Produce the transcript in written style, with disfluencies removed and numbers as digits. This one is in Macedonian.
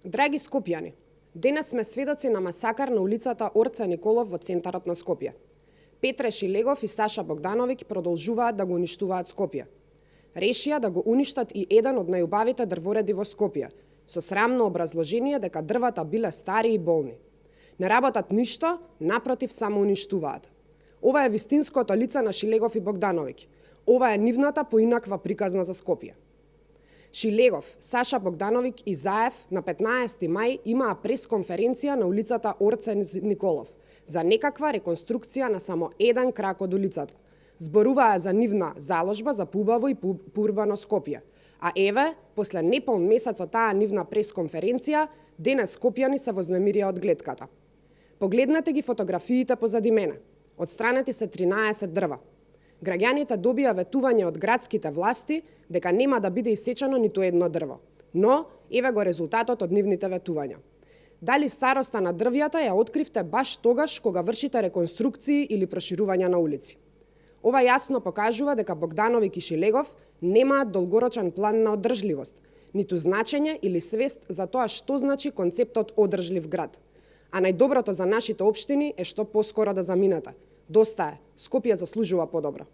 Драги скопјани, денес сме сведоци на масакар на улицата Орце Николов во центарот на Скопје. Петре Шилегов и Саша Богдановиќ продолжуваат да го уништуваат Скопје. Решија да го уништат и еден од најубавите дрвореди во Скопје, со срамно образложение дека дрвата биле стари и болни. Не работат ништо, напротив само уништуваат. Ова е вистинското лице на Шилегов и Богдановиќ. Ова е нивната поинаква приказна за Скопје. Шилегов, Саша Богдановиќ и Заев на 15 мај имаа пресконференција на улицата Орце Николов за некаква реконструкција на само еден крак од улицата. Зборуваа за нивна заложба за поубаво и поурбано Скопје. А еве, после неполн месец од таа нивна пресконференција, денес скопјани се вознемирија од гледката. Погледнете ги фотографиите позади мене. Отстранети се 13 дрва. Граѓаните добија ветување од градските власти дека нема да биде исечено ниту едно дрво. Но, еве го резултатот од нивните ветувања. Дали староста на дрвјата ја откривте баш тогаш кога вршите реконструкции или проширувања на улици. Ова јасно покажува дека Богдановиќ и Шилегов немаат долгорочен план на одржливост, ниту значење или свест за тоа што значи концептот одржлив град. А најдоброто за нашите општини е што поскоро да заминете. Доста е, Скопје заслужува подобро.